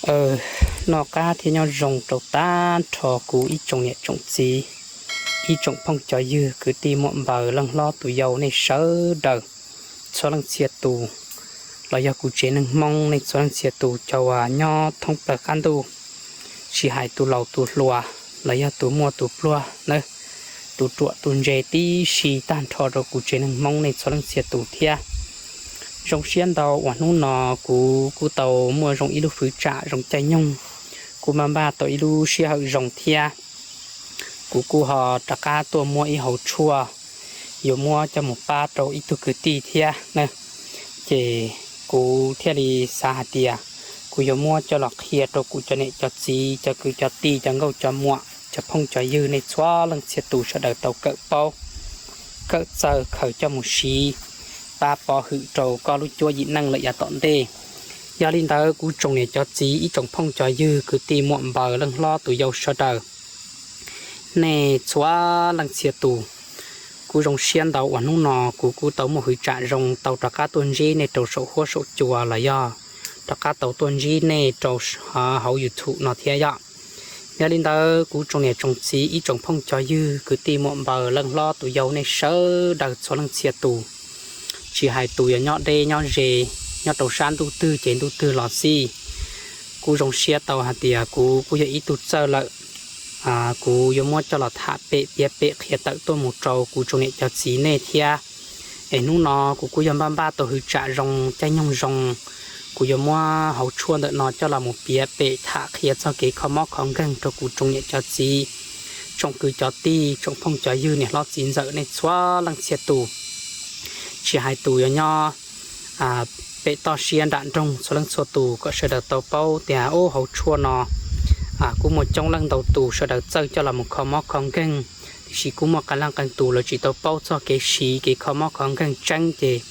Aw, noj qab thiab nyob zoo rau tag nrho kuv ib tsoom niam tsoom txiv, ib tsoom phooj cov ywg kwv tij muam npaws leej hlob tus yau nej sawv daws txhua leej txhia tus, los yog kuv tsev neeg Hmoob nej txhua leej txhia tus cov uas nyob thoob plaws qab ntuj, tsis hais tus laus tus hluas los yog tus muaj tus pluag nawb, tus ruam tus ntse tib si tag nrho rau kuv tsev neeg Hmoob nej txhua leej txhia tus thiab. Zoo siab ntau uas hnub no kuv kuj tau muaj zoo ib lub hwv tsam zoo caij nyoog, kuj maj npaj tau ib lub sij hawm zoo thiab. Kuv kuj ho rov qab tuaj muab ib hauv tshuaj yuav muab coj mus pab rau ib tug kwv tij thiab na. Ces kuv thiaj li xav hais tias kuv yuav muab coj los qhia rau kuv cov niam cov txiv, cov kwv cov tij, cov nkauj cov muam, cov phooj cov ywg nej txhua leej txhia tus sawv daws tau kawm paub, kawm txawj khaws coj mus siv, pab pov hwm rau koj lub cuab yim neej lawm yav tom ntej. Yog li ntawd kuv tsoom niam cov txiv, ib tsoom phooj cov ywg, kwv tij muam npaws, leej hlob tus yau sawv daws, nej txhua leej txhia tus, kuv zoo siab ntau uas hnub no kuv kuj tau muaj hwv tsam zoo tau rov qab tuaj ntsib nej rau saum huab saum cua los yog rov qab tau tuaj ntsib nej rau hauv YouTube no thiab yom. Yog li ntawd kuv tsoom niam tsoom txiv, ib tsoom phooj cov ywg, kwv tij muam npaws, leej hlob tus yau nej sawv daws txhua leej txhia tus, tsis hais tus yog nyob deb nyob ze, nyob rau sab ntuj twg ces ntuj twg los xij, kuj zoo siab tau hais tias kuv kuj yog ib tug txawj lawm. Kuv yuav muab coj los tham pem piav pem qhia tawm tuaj mus rau kuv tsoom niam cov txiv nej thiab. Es hnub no kuv kuj yog npaj npaj tau hwv tsam zoo caij nyoog zoo, kuv yuav muab hauv tshuaj ntawm no coj los mus piav pem tham qhia txog kev kho mob kho nkeeg rau kuv tsoom niam cov txiv, tsoom kwv cov tij, tsoom phooj cov ywg, niam hlob txiv ntxawm nej txhua leej txhia tus, tsis hais tus yuav nyob pem toj siab nram nroog txhua leej txhua tus kom sawv daws tau paub tias ub hauv tshuaj no kuj muaj coob leej ntau tus sawv daws txawj coj los mus kho mob kho nkeeg, tiam sis kuj muaj qee leej qee tus lawv tsis tau paub txog kev siv kev kho mob kho nkeeg tseeb ces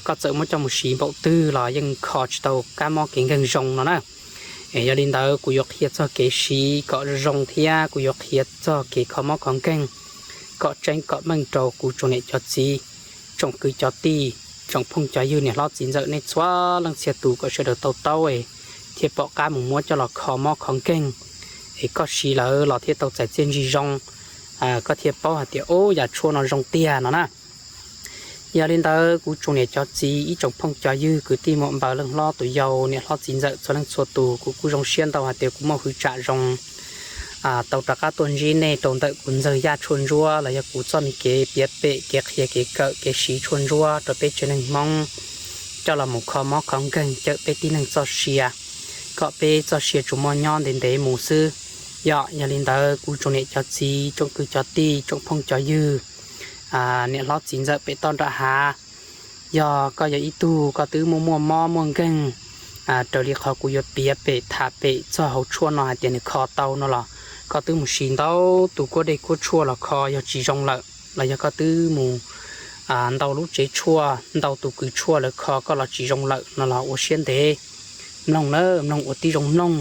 koj txawm muab coj mus siv npaum twg los yeej kho tsis tau kab mob kev nkeeg zoo no na. Es yog li ntawd kuv yuav qhia txog kev siv kom zoo thiab kuv yuav qhia txog kev kho mob kho nkeeg kom tseeb kom meej rau kuv tsoom niam cov txiv, tsoom kwv cov tij, tsoom phooj cov ywg, niam hlob txiv ntxawm nej txhua leej txhia tus kom sawv daws tau taub es thiaj pom qab mus muab coj los kho mob kho nkeeg, es koj siv lawm los thiaj tau txais txiaj ntsig zoo, koj thiaj paub hais tias ub yam tshuaj no zoo tiag no na. Yog li ntawd kuv tsoom niam cov txiv, ib tsoom phooj cov ywg, kwv tij muam npaws, leej hlob tus yau, niam hlob txiv ntxawm txhua leej txhua tus, kuv kuj zoo siab ntau hais tias kuv muaj hwv tsam zoo tau rov qab tuaj ntsib nej rau ntawm kuv ntxawg yaj tshuaj ntsuab los yog kuv txoj me kev piav pem kev qhia kev kawm kev siv tshuaj ntsuab rau peb tsev neeg Hmoob coj los mus kho mob kho nkeeg cawm peb tib neeg txoj sia kom peb txoj sia tsuas muaj nyob ntev ntev mus xwb. Yog, yog li ntawd kuv tsoom niam cov txiv, tsoom kwv cov tij, tsoom phooj cov ywg, niam hlob txiv ntxawm pem toj nram hav, yog koj yog ib tug koj twb muaj muaj mob muaj nkeeg raws li qhov kuv yuav piav pem tham pem txog hauv tshuaj no hais tias nws kho tau no los koj twb mus siv ntau tus kuab dej kuab tshuaj los kho yog tsis zoo lawm, los yog koj twb mus ntau lub tsev tshuaj ntau tus kws tshuaj lawv kho koj los tsis zoo lawm no los ua siab ntev, mloog na, mloog ua tib zoo mloog,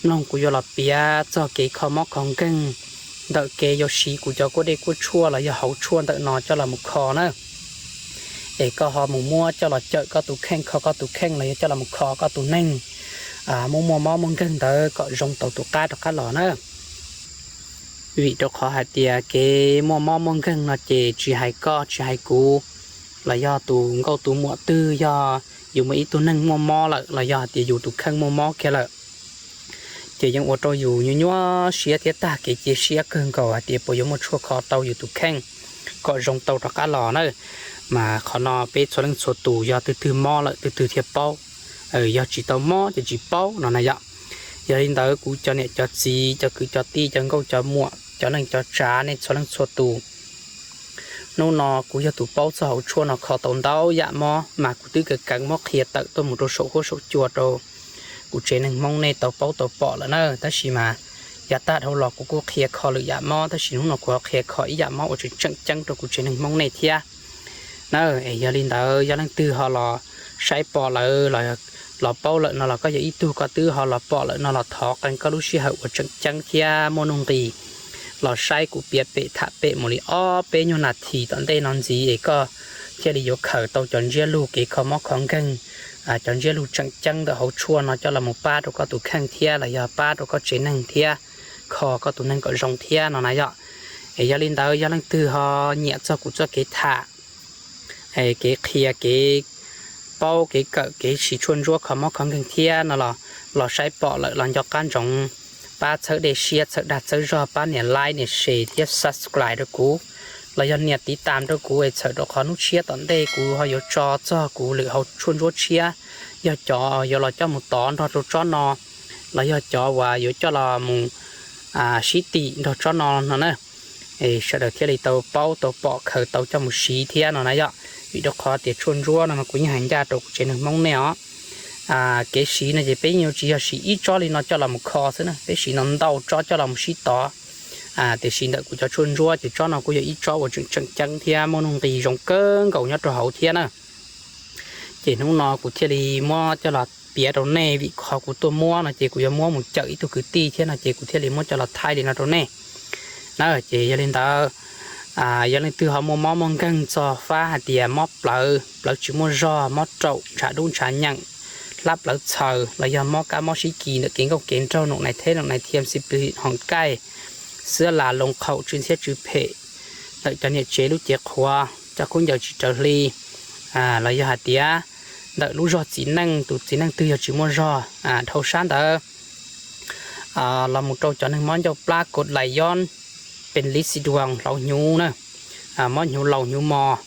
mloog kuv yuav los piav txog kev kho mob kho nkeeg ntawm kev yuav siv kuv cov kuab dej kuab tshuaj los yog hauv tshuaj ntawm no coj los mus kho na. Es koj ho mus muab coj los cawm koj tus kheej, kho koj tus kheej los yog coj los mus kho koj tus neeg muaj muaj mob muaj nkeeg ntawd kom zoo tau tus qab rov qab los na. Vim rau qhov hais tias kev muaj mob muaj nkeeg no ces tsis hais koj tsis hais kuv los yog tus nkauj tus muam twg, yog yus muaj ib tug neeg muaj mob lawm los yog hais tias yus tus kheej muaj mob kiag lawm, ces yeej ua rau yus nyuaj nyuaj siab thiab tag kev cia siab kawg nkaus hais tias puas yuav muaj tshuaj kho tau yus tus kheej kom zoo tau rov qab los na. Mas qhov no peb txhua leej txhua tus yog twg twg mob lawm twg twg thiaj paub, yog tsis tau mob ces tsis paub no na yom. Yog li ntawd kuv cov niam cov txiv, cov kwv cov tij, cov nkauj cov muam, cov neej cov tsav nej txhua leej txhua tus, hnub no kuv yog tus paub txog hauv tshuaj no kho tau ntau yam mob mas kuv twb kaw kaw muab qhia tawm tuaj mus rau saum huab saum cua rau kuv tsev neeg Hmoob nej tau paub tau pom lawm na. Tab sis mas yav tag dhau los kuv kuj qhia kho lwm yam mob, tab sis hnub no kuv ho qhia kho ib yam mob uas tseem tseem ceeb rau kuv tsev neeg Hmoob nej thiab na. Es yog li ntawd yog leej twg ho los saib pom lawm, los paub lawm no los koj yog ib tug koj twb ho los pom lawm no los thov qee koj lub sij hawm uas tseem ceeb thiab muaj nuj nqis los saib kuv piav pem tham pem mus li ob peb nyuag nas this tom ntej no ntxiv es koj thiaj li yuav khaws tau cov ntsiab lus kev kho mob kho nkeeg cov ntsiab lus tseem ceeb ntawm hauv tshuaj no coj los mus pab rau koj tus kheej thiab los yog pab rau koj tsev neeg thiab, kho koj tus neeg kom zoo thiab no na yom. Es yog li ntawd yog leej twg ho nyiam txog kuv txoj kev tham, kev qhia, kev paub, kev kawm, kev siv tshuaj ntsuab kho mob kho nkeeg thiab no los, los saib pom lawm los nco qab ntsoov pab txhawb dej siab txhawb dag txhawb zog, pab nias like nias share thiab subscribe rau kuv, los yog nias tiv tam rau kuv es txhawm rau qhov hnub tshiab tom ntej kuv ho yuav tso txog kuv lwm hauv tshuaj ntsuab tshiab, yog cov yuav los coj mus tov nrog rau tsob no, los yog cov uas yuav coj los mus sib tim nrog tsob no no na. Sawv daws thiaj li tau paub tau pom khaws tau coj mus siv thiab no na yom. Vim rau qhov tias tshuaj ntsuab no mas kuv yeej hais ncaj rau kuv tsev neeg Hmoob nej os, kev siv no ces peb yeej yuav tsis yog siv ib tsob li no coj los mus kho xwb na, peb siv no ntau tsob coj los mus sib tov. Tiam sis ntawm kuv cov tshuaj ntsuab ces tsob no kuj yog ib tsob uas tseem tseem ceeb thiab muaj nuj nqis zoo kawg nkaus nyob rau hauv thiab na. Ces hnub no kuv thiaj li muab coj los piav rau nej, vim qhov kuv tuaj muab no ces kuv yuav muab mus cawm ib tug kwv tij thiab no ces kuv thiaj li muab coj los thaij li no rau nej na. Ces yog li ntawd, yog leej twg ho muaj mob muaj nkeeg txog fab hais tias mob plawv, plawv tsis muaj zog, mob raum, ntshav dub ntshav nyeem, hlab plawv txhaws, los yog mob kab mob sib kis ntawm kev nkauj kev nraug, num nais theb num nais thiam, xib plis hoom kaij, xwab las loos qhaum, tsw ntxhiab tsw phem, ntawm cov niam tsev lub cev qhuav, cov khaub ncaws tsis raws hli, los yog hais tias ntawm lub zog txiv neej, tus txiv neej twg yog tsis muaj zog, dhau sab ntawd los mus rau cov neeg mob ncauj plab, kod lais yob, pes lis xis duas, hlauv hnyuv na, mob hnyuv laus hnyuv mos,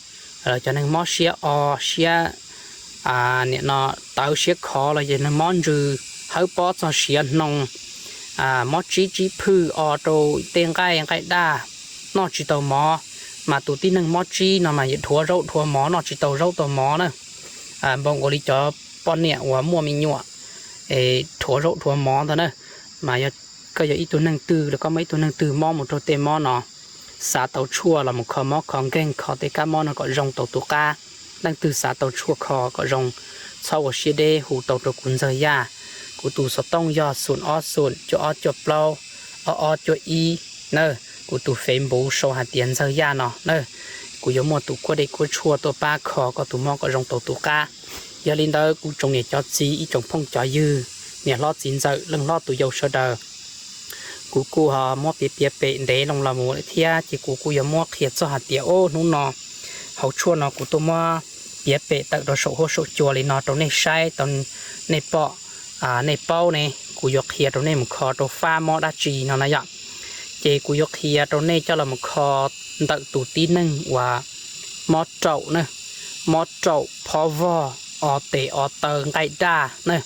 los cov neeg mob siab o, siab, nim no tawv siab khov, los yog neeg mob ntsws, hawb pob txog siav hnoos, mob tsib tsib phwj o rau tej nqaij nqaij daj, noj tsis tau mov, mas tus tib neeg mob tsib no mas yuav dhuav zaub dhuav mov, noj tsis tau zaub tau mov na, npaum nkaus li cov poj niam uas muaj me nyuam dhuav zaub dhuav mov ntag na. Mas yog koj yog ib tug neeg twg los koj muaj ib tug neeg twg mob mus rau tej mob no, xav tau tshuaj los mus kho mob kho nkeeg, kho tej kab mob no kom zoo tau tus qab. Leej twg xav tau tshuaj kho kom zoo, txhob ua siab deb, hu tau rau kuv Ntxawg Yaj. Kuv tus xov tooj yog xoom ob xoom cuaj ob cuaj plaub ob ob cuaj ib na. Kuv tus Facebook sau hais tias Ntxawg Yaj no na. Kuv yuav muaj tus kuaj dej kuaj tshuaj tuaj pab kho koj tus mob kom zoo tau tus qab. Yog li ntawd kuv tsoom niam cov txiv, ib tsoom phooj cov ywg, niam hlob txiv ntxawm, leej hlob tus yau sawv daws, kuv kuj ho muab piav piav pem ntev loo los mus lawm thiab, ces kuv kuj yuav muab qhia txog hais tias, o, hnub no hauv tshuaj no kuv tuaj muab piav pem tawm rau saum huab saum cua li no rau nej saib tau, nej pom, nej paub ne. Kuv yuav qhia rau nej mus kho rau fab mob dab tsi no na yom. Ces kuv yuav qhia rau nej coj los mus kho ntawm tus tib neeg uas mob raum na, mob raum phob vog, o tes o taw nqaij daj na.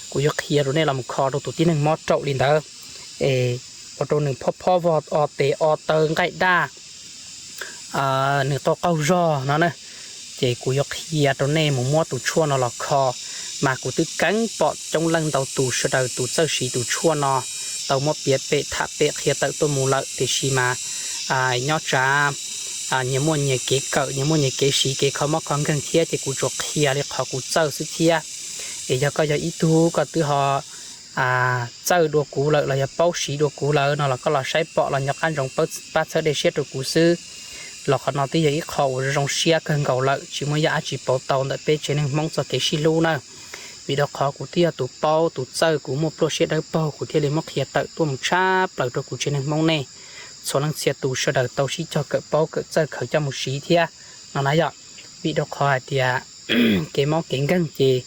Kuv yuav qhia rau nej los mus kho rau tus tib neeg mob raum li ntawd, es ua rau nws phob phob vog, o tes o taw nqaij daj, nws tau qaug zog no na. Ces kuv yuav qhia rau nej mus muab tus tshuaj no los kho. Mas kuv twb keev pom coob leej ntau tus sawv daws tus txawj siv tus tshuaj no tau muab piav pem tham pem qhia tawm tuaj mus lawm, tiam sis mas nyob tsam nyias muaj nyias kev kawm, nyias muaj nyias kev siv kev kho mob kho nkeeg thiab, ces kuv tsuas qhia li qhov kuv txawj xwb thiab. Es yog koj yog ib tug koj twb ho txawj dua kuv lawm los yog paub siv dua kuv lawm no los koj los saib pom los nco qab ntsoov pab txhawb dej siab rau kuv xwb. Los qhov no twb yog ib qho uas zoo siab kawg nkaus lawm, tsis muaj yam dab tsi pauv tau ntawm peb tsev neeg Hmoob txoj kev sib hlub na. Vim rau qhov kuv twb yog tus paub tus txawj, kuv muaj pluaj siab dawb paug, kuv thiaj li muab qhia tawm tuaj mus tshab plaws rau kuv tsev neeg Hmoob nej txhua leej txhia tus sawv daws tau sib cog kawm paub kawm txawj khaws coj mus siv thiab no na yom. Vim rau qhov hais tias kev mob kev nkeeg ces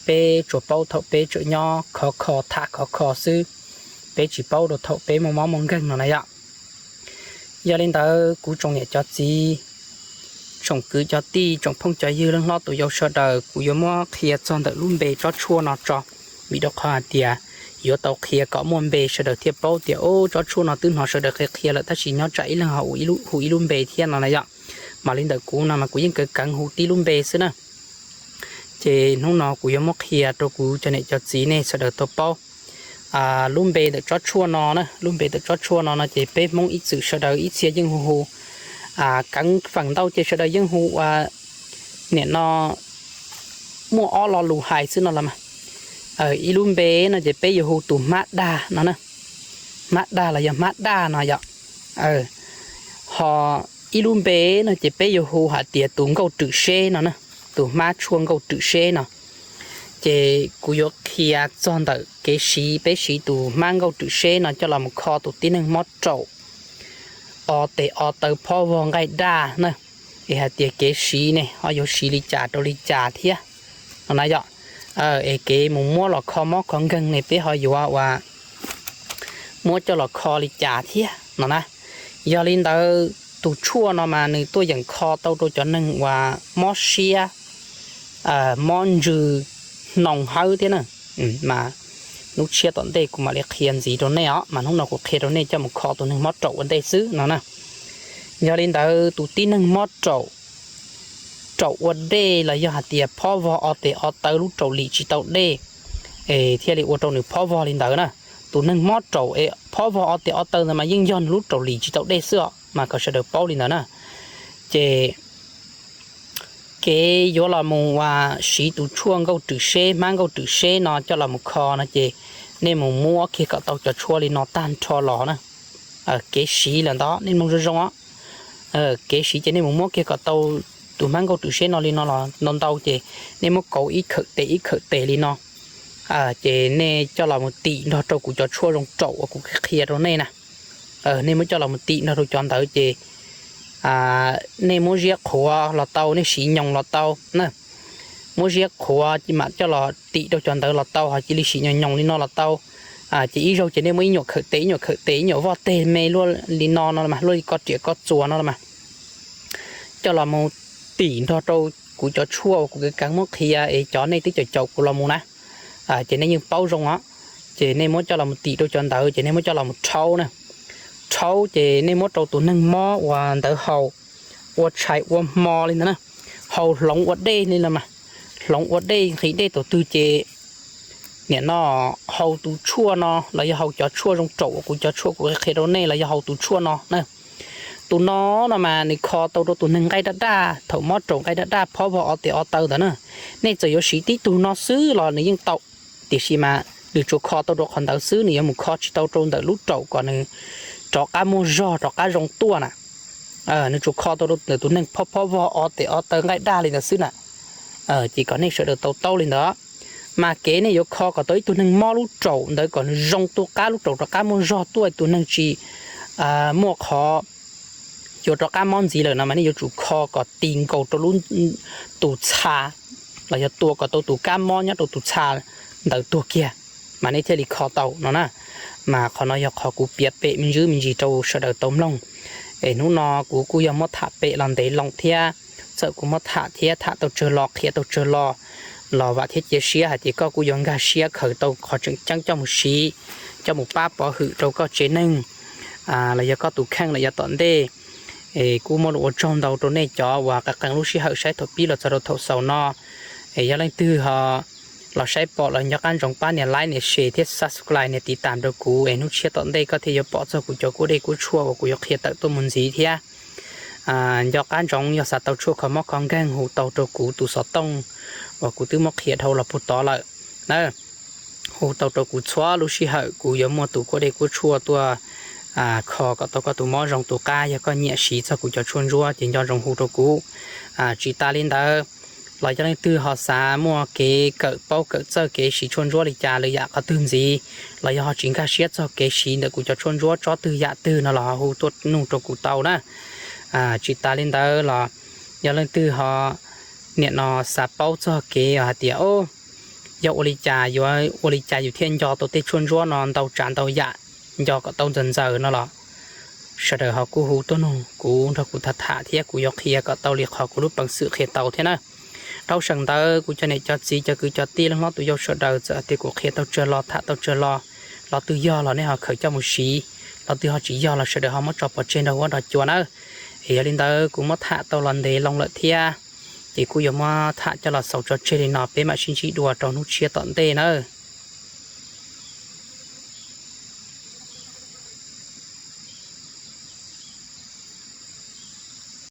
peb tsuas paub thaum peb tseem nyob khov kho tham khov kho xwb, peb tsis paub rau thaum peb muaj mob muaj nkeeg no na yom. Yog li ntawd kuv tsoom niam cov txiv, tsoom kwv cov tij, tsoom phooj cov ywg, leej hlob tus yau sawv daws, kuv yuav muab qhia txog ntawm lub npe tsob tshuaj no tso. Vim rau qhov hais tias yuav tau qhia kom muaj npe sawv daws thiaj paub tias, o, tsob tshuaj no twb hnov sawv daws qhia qhia lawm tab sis nyob tsam ib leeg ho hu ib lub npe thiab no na yom. Mas li ntawm kuv no mas kuv yeej keev keev hu tib lub npe xwb na. Ces hnub no kuv yuav muab qhia rau kuv cov niam cov txiv nej sawv daws tau paub lub npe ntawm tsob tshuaj no na. Lub npe ntawm tsob tshuaj no no ces peb Hmoob ib txwm sawv daws ib txhia yeej hu hu, keev feem ntau ces sawv daws yeej hu ua, nim no muaj ob lo lus hais xwb no los mas. Ib lub npe no ces peb yuav hu tus hmab dag no na, hmab dag los yog hmab daj no yom. Ho ib lub npe no ces peb yuav hu hais tias tus nkauj rwm seb no na. tus hmab tshuaj nkauj rwm seb no. Ces kuv yuav qhia txog ntawm kev siv, peb siv tus hmab nkauj rwm seb no coj los mus kho tus tib neeg mob raum o tes o taw phob vog nqaij daj na, es hais tias kev siv ne ho yuav siv li cas rau li cas thiab no na yom. Es kev mus muab los kho mob kho nkeeg ne peb ho yuav ua muab coj los kho li cas thiab no na. Yog li ntawd tus tshuaj no mas nws tuaj yeem kho tau rau cov neeg uas mob siab, mob ntsws, hnoos hawb thiab na. Mas hnub tshiab tom ntej kuv mam li qhia ntxiv rau nej os, mas hnub no kuv qhia rau nej coj mus kho tus neeg mob raum ua ntej xwb no na. Yog li ntawd tus tib neeg mob raum, raum ua dej los yog hais tias phob vog o tes o taw lub raum lim tsis tau dej, es thiaj li ua rau nws phob vog li ntawd na. Tus neeg mob raum es phob vog o tes o taw ntawd mas yeej yog nws lub raum lim tsis tau dej xwb os, mas kom sawv daws paub li ntawd na. Ces kev yuav los mus uas siv tus tshuaj nkauj rwm seb, hmab nkauj rwm seb no coj los mus kho no ces nej mus muab kiag kom tau cov tshuaj li no tag nrho los na. Kev siv lawm ntawd nej mloog zoo zoo os. Kev siv ces nej mus muab kiag kom tau tus hmab nkauj rwm seb no li no los ntau ntau ces nej muab kauv ib khawm tes ib khawm tes li no. Ces nej coj los mus tim nrog rau kuv cov tshuaj zoo raum uas kuv qhia rau nej na. Nej muab coj los mus tim nrog rau cov ntawd ces nej muab ziab qhuav los tau, nej siv nyoos los tau na. Muab ziab qhuav mam coj los tim rau cov ntawd los tau, ho cia li siv nyoos nyoos li no los tau. Ces ib zaug ces nej muab ib nyuam khawm tes ib nyuam khawm tes ib nyuam voj teg me luaj li no no los mas, luaj li ko riam ko txuas no los mas, coj los mus tim nrog rau kuv cov tshuaj uas kuv kav kav muab qhia es cov nej twb caum caum kuv los mus na, ces nej yeej paub zoo os. Ces nej muab coj los mus tim rau cov ntawd ces nej muab coj los mus rhaub na. Rhaub ces nej muab rau tus neeg mob uas ntawd haus, ua tshais ua hmo li ntawd na, haus hloov ua dej li los mas, hloov ua dej nqhis dej thaum twg ces nim no haus tus tshuaj no los yog haus cov tshuaj zoo raum uas kuv cov tshuaj kuv qhia rau nej los yog haus tus tshuaj no na. Tus no no mas nws kho tau rau tus neeg nqaij daj daj, thaum mob raum nqaij daj daj phob vog o tes o taw ntawd na. Nej txawm yuav siv tib tug no xwb los nws yeej tau, tiam sis mas nws tsuas kho tau rau qhov ntawd xwb, nws yuav mus kho tsis tau rau ntawm lub raum kom nws rov qab muaj zog rov qab zoo tuaj na. Nws tsuas kho tau rau ntawm tus neeg phob phob vog o tes o taw nqaij daj li ntawd xwb na. Ces kom nej sawv daws tau taub li ntawd. Mas kev nej yuav kho kom tau ib tug neeg mob lub raum ntawd kom nws zoo tuaj qab, lub raum rov qab muaj zog tuaj, tus neeg tsis muaj qhov yuav rov qab mob ntxiv lawm no mas nej yuav tsum kho kom ti nkaus rau lub, tus txha, los yog tua kom tau tus kab mob nyob rau tus txha ntawd tuag kiag, mas nej thiaj li kho tau no na. Mas qhov no yog qhov kuv piav pem me ntsis me ntsis rau sawv daws tau mloog. Es hnub no kuv kuj yog muab tham pem los ntev loo thiab, txawm kuv muab tham thiab tham tau tsawg lo qhia tau tsawg lo los vam thiab cia siab hais tias koj kuj yuav nkag siab khaws tau qhov tseem ceeb coj mus siv, coj mus pab pov hwm rau koj tsev neeg los yog koj tus kheej lawm yav tom ntej. Es kuj muaj lus ua tsaug ntau rau nej cov uas qee qee lub sij hawm saib thaum pib los txog rau thaum xaus no. Es yog leej twg ho los saib pom los nco qab ntsoov pab nias like nias share thiab subscribe nias tiv tam rau kuv es hnub tshiab tom ntej koj thiaj yuav pom txog kuv cov kuab dej kuab tshuaj uas kuv yuav qhia tawm tuaj mus ntxiv thiab. Nco qab ntsoov yog xav tau tshuaj kho mob kho nkeeg hu tau rau kuv tus xov tooj uas kuv twb muab qhia dhau los puag tod lawm na. Hu tau rau kuv txhua lub sij hawm kuv yuav muaj tus kuab dej kuab tshuaj tuaj kho kom tau koj tus mob zoo tus qab. Yog koj nyiam siv txog kuv cov tshuaj ntsuab ces nco ntsoov hu rau kuv. Tsis tas li ntawd los yog leej twg ho xav muaj kev kawm paub kawm txawj kev siv tshuaj ntsuab li cas lwm yam qhov twg ntxiv, los yog ho tsis nkag siab txog kev siv ntawm kuv cov tshuaj ntsuab tsob twg yam twg no los ho hu tuaj nug rau kuv tau na. Tsis tas li ntawd los yog leej twg ho nim no xav paub txog kev hais tias yog ua li cas yuav ua li cas yus thiaj nco tau tej tshuaj ntsuab no ntau tsav ntau yam, nco kom tau ntxaws ntxaws no los sawv daws ho kuj hu tuaj nug kuv nrog kuv tham tham thiab kuv yuav qhia kom tau li qhov kuv lub peev xwm qhia tau thiab na. Dhau seem ntawd kuv cov niam cov txiv cov kwv cov tij leej hlob tus yau sawv daws, txawm hais tias kuv qhia tau tsawg lo tham tau tsawg lo, lo twg yog los nej ho khaws coj mus siv, lo twg ho tsis yog los sawv daws ho muab tso pov tseg nrog huab nrog cua nawb. Es yog li ntawd kuv muab tham tau los ntev loo lawm thiab, ces kuj yuav muab tham coj los xaus tso tseg li no, peb mam sib ntsib dua rau hnub tshiab tom ntej nawb.